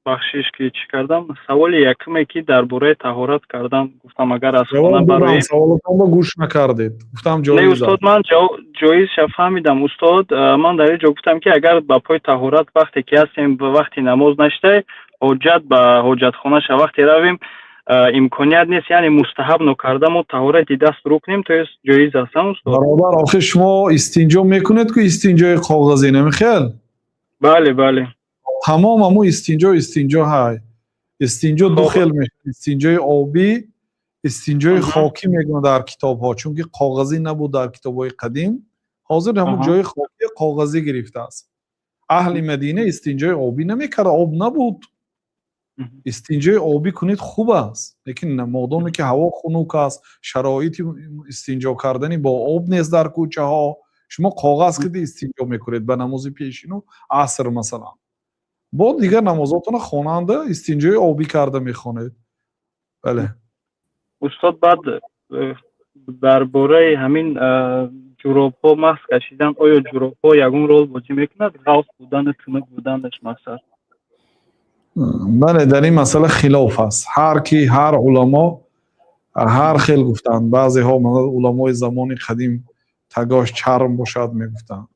Бахшиш, ки чӣ кардам. Саволи якуме, ки дар бораи таҳорат кардан гуфтам, агар аз хона бароем. Саволатонро гӯш накардед, гуфтам. Не, устод, ман ҷоизша фаҳмидам, устод. Ман дар ин ҷо гуфтам, ки агар ба пои таҳорат вақте ки ҳастем ва вақти намоз наштай, ҳоҷат ба ҳоҷатхона ша вақте равем, имконият нест, яъне мустаҳаб нокарда мо таҳорати даст рӯ кунем, то есть ҷоиз аст, устод? Бародар, охир шумо истинҷо мекунед ку, истинҷои коғазӣ, намихел? Бале. Тамом, ҳамун истинҷо, истинҷо ҳай. Истинҷо ду хел мешавад: истинҷои обӣ, истинҷои хокӣ мегӯянд дар китобҳо, чунки коғазӣ набуд дар китобҳои қадим. Ҳозир ҳамун ҷои хокӣ коғазӣ гирифтааст. Аҳли Мадина истинҷои обӣ намекард, об набуд. Истинҷои обӣ кунед, хуб аст, лекин модоме ки ҳаво хунук аст, шароити истинҷо кардани бо об нест дар кӯчаҳо, шумо коғаз киди истинҷо мекунед ба намози пешину аср масалан, бо дигар намозотона хонанда истинҷои обӣ карда мехонед, бале. Устод, баъд дар бораи ҳамин ҷуробҳо масҳ кашидан, оё ҷуробҳо ягон рол бозӣ мекунад, ғафз будану тунук буданаш, мақсад? Бале, дар ин масъала хилоф аст. Ҳар ки, ҳар уламо ҳар хел гуфтанд. Баъзеҳо, уламои замони қадим, тагош чарм бошад мегуфтанд.